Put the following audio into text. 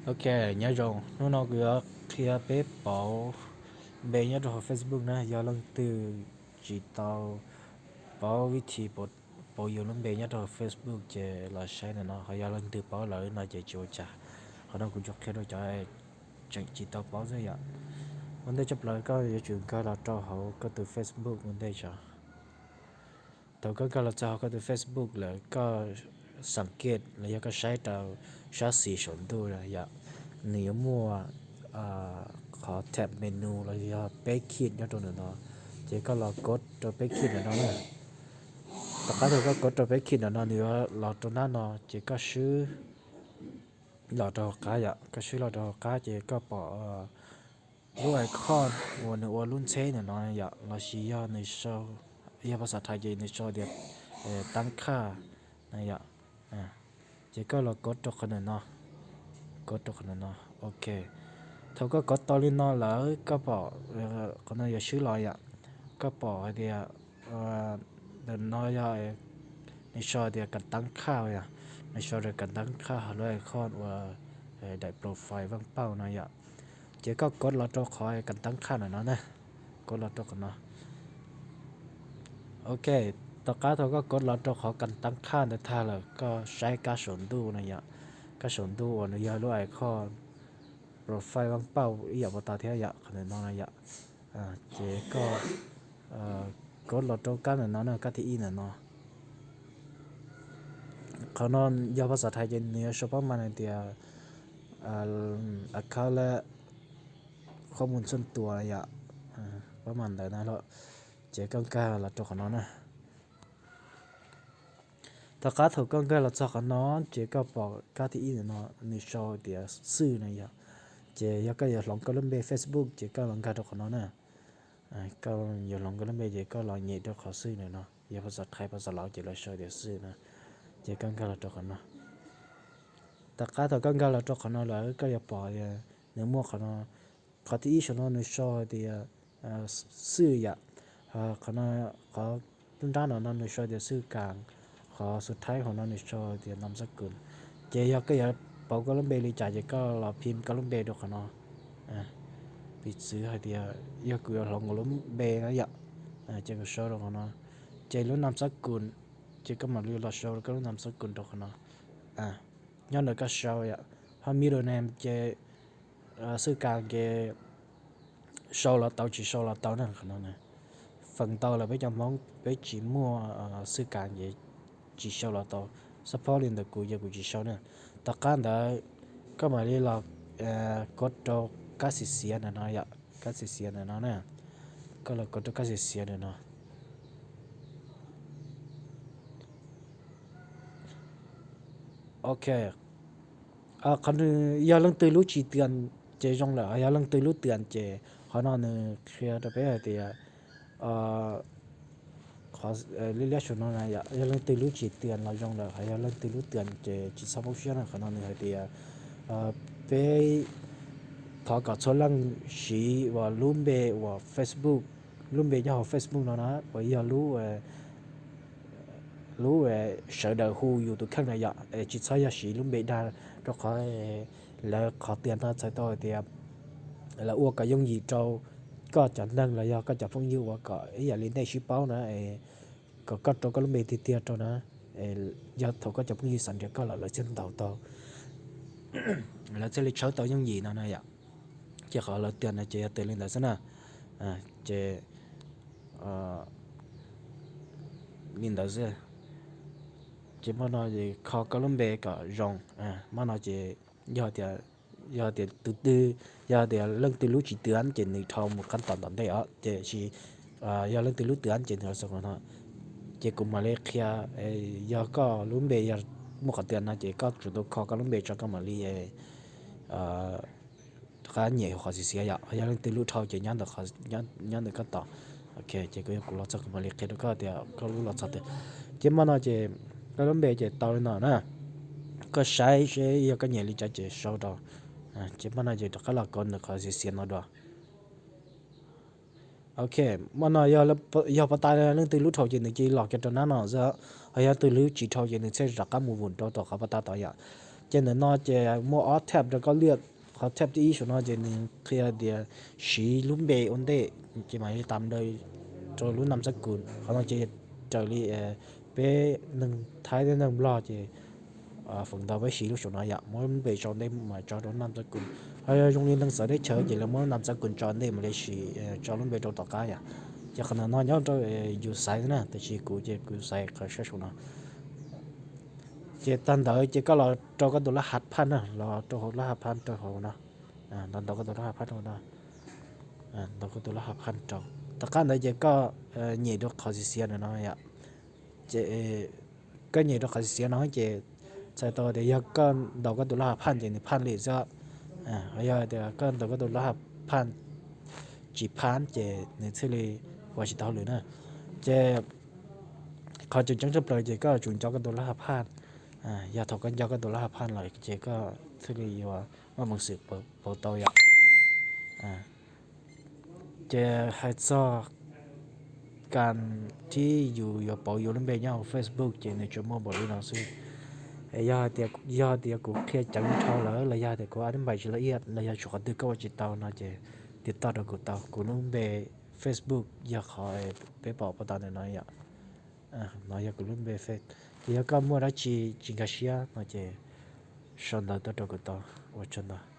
Ok, nyob zoo, hnub no kuv yuav qhia peb pauv npe nyob rau hauv Facebook na. Yog leej twg tsis tau paub vib thi pauv yus lub npe nyob rau hauv Facebook ces los saib ntawm no, ho yog leej twg paub lawm no ces tsis ua cas. Qhov no kuv tsuas qhia rau cov tseem tsis tau paub xwb yom. Ua ntej tshaj plaws koj yuav tsum nkag los rau hauv koj tus Facebook ua ntej tso. Thaum koj nkag los txog hauv koj tus Facebook lawm, koj xam kiaj los yog koj saib rau sab xis saum ntuj na yom, nws yuav muaj qhov tab menu los yog peb khij nyob rau ntawm no, ces koj los kov rau peb khij ntawm no na. Tom qab thaum koj kov rau peb khij ntawm no nws yuav los rau nab no, ces koj swb los rau hauv qab yom, koj swb los rau hauv qab ces koj pom lub icon uas nws ua lub ntxheb ntawm no yom, los sis yog nws sau, yog phas xas thais ces nws sau tias tab khaj na yom. Ces koj los kov rau qhov ntawm no, kov rau qhov ntawm no, ok. Thaum koj kov tau li no lawm koj pom qhov no yuav swb los yom, koj pom hais tias ntawm no yog nws sau tias kas tab khaj yom, nws sau tias kas tab khaj hauv lub icon uas daim profile vaj pauj no yom. Ces koj kov los rau qhov kas tab khaj ntawm no na, kov los rau qhov no. Ok, tom qab thaum koj kov los rau qhov kas tab khaj ntawd tag lawm koj saib kab saum ntuj no yom, kab saum ntuj uas nws yog lub icon profile vaj pauj ib yam puas tas thiab yom, qhov ntawm no no yom. Ces koj kov los rau kab ntawm no na, kab thib ib ntawm no. Qhov no yog phas xas thais ces nws yuav sau pab mas hais tias a kha le qhob mus txhuaj tua yom, pab mas ntawd na los. Ces koj nkag los rau qhov no na. Tom qab thaum koj nkag los txog qhov no ces koj pom kab thib ib ntawm no nws sau tias xwj na yom. Ces yog koj yuav hloov koj lub npe Facebook ces koj los nkag rau qhov no na. Koj yuav hloov koj lub npe ces koj los nyem rau qhov xwj ntawm no, yog phas xas thais phas xas laus ces lawv sau tias xwj na. Ces koj nkag los rau qhov no. Tom qab thaum koj nkag los rau qhov no lawm koj yuav pom nws muaj qhov no, qhov thib ib saum no nws sau hais tias xwj yom, qhov no, qhov nrab no no nws sau tias xwj kas, qhov xub thaib hauv no nws sau tias nam xab kus. Ces yog koj yuav pauv koj lub npe li cas ces koj los phim koj lub npe rau qhov no. Piv txwv hais tias yog kuv yuav hloov kuv lub npe na yom, ces kuv sau rau qhov no, ces lub nam xab kus, ces koj mam li los sau koj lub nam xab kus rau qhov no. Nyob ntawm koj sau yom, ho middle name ces xwj kas ces sau los tau tsis sau los tau na, qhov no na. Feem ntau lawm peb cov Hmoob peb tsis muaj xwj kas ces tsis sau los tau, xab phob li ntawm kuv ces kuv tsis sau na. Tom qab ntawd koj mam li los kov rau kab xiav xiav ntawm no yom, kab xiav xiav ntawm no na. Koj los kov rau kab xiav xiav ntawm no. Ok, qhov nws yog leej twg lub tsis tias ces zoo lawm, yog leej twg lub tias ces qhov no nws qhia rau peb hais tias qhov liab liab saum no na yom, yog leej twg lub tsis tias los zoo lawm, yog leej twg lub tias ces tsis txhob poob siab na. Qhov no nws hais tias peb thov kom txhua leej siv uas lub npe uas Facebook, lub npe nyob hauv Facebook no na uas yog lub lub sawv daws hu yus tus kheej na yom, es tsis txhob yog siv lub npe dag, rau qhov lawv qhov tias no txhais tau hais tias lawv ua kom yooj yim rau koj cov neeg los yog koj cov phooj ywg uas kom ib yam li ntej sib paub na, kom koj rau koj lub npe tiag tiag rau na. Yog thaum koj cov phooj ywg xav nrhiav koj lawm lawv thiaj ntaus tau, lawv thiaj li tshawb tau yooj yim no na yom. Ces qhov lawv tias no ces yog tias li ntawd xwb na. Ces li ntawd xwb. Ces hmo no es kho koj lub npe kom zoo. Hmo no ces yog tias, yog tias tus twg, yog tias leej twg lub tsis tias ces nws dhau mus qab tom tom ntej os, tiam sis yog leej twg lub tias ces nws los txog qhov no. Ces kuv mam li qhia, yog koj lub npe yog muaj qhov tias no ces koj tsum tau kho koj lub npe tso koj mam li qab nyem hauv qhov xiav xiav yom. Yog leej twg lub dhau ces nyob ntawm koj tos. Ok, ces kuv yog kuv los txog kuv mam li qhia rau koj tias koj lub los txog twg. Ces hmo no ces koj lub npe ces tau li no na. Koj saib seb yog koj nyiam li cas ces sau rau. Ces hmo no ces rov qab los kov ntawm qhov xiav xiav no dua. Ok, hmo no yog pas tas leej twg lub dhau ces nws cia li los kiag rau nab no xwb, ho yog leej twg lub tsis dhau ces nws thiaj rov qab mus vum rau tom qhov pas tas tod yom. Ces ntawm no ces muaj ob tab rau koj liaj. Qhov tab thib ib saum no ces nws qhia tias siv lub npe ua ntej, ces mam li tam rau lub nab xab kus. Qhov no ces raws li peb neeg Thaib thiab neeg Nplog ces feem ntau peb siv lub saum no yom, muab lub npe tso ntej mam tso rau nab xab kus. Ho yog zoo li neeg txawv teb chaws ces lawv muab lub nab xab kus tso ntej mam li siv, tso lub npe rau tom qab yom. Ces qhov ntawm no nyob rau yus xaiv na, tiam sis kuv ces kuv xaiv qhov sab saum no. Ces tag ntawd ces koj los rau koj tus lab hav phaj na, los rau hauv lab hav phaj rau hauv no. Ntaus koj tus lab hav phaj rau no, ntaus koj tus lab hav phaj rau. Tom qab ntawd ces koj nyem rau qhov xiav xiav ntawm no yom. Ces koj nyem rau qhov xiav xiav no ces txhais tau tias yog koj ntaus koj tus lab hav phaj ces nws phaj li xwb. Ho yog tias koj ntaus koj tus lab hav phaj tsis phaj ces nws thiaj li ua tsis tau hauj lwm na. Ces qhov tseem ceeb tshaj plaws ces koj yuav tsum nco koj tus lab hav phaj. Yog thaum koj nco koj tus lab hav phaj lawm ces koj thiaj li yuav muaj peev xwm pauv tau yom. Ces hais txog kas thib yus yuav pauv yus lub npe nyob hauv Facebook ces nws tsuas muaj npaum li no xwb. Yog tias kuv qhia ceev dhau lawm los yog tias kuv a npaim tsis la iaj los yog tshuav qhov twg koj ua tsis tau no ces tiv toj rau kuv tau. Kuv lub npe Facebook yog qhov peb pom pov tau ntawm no yom. No yog kuv lub npe Face. Ces yog koj muaj dab tsi tsis nkag siab no ces sau ntawv tuaj rau kuv tau. Ua tsaug ntau.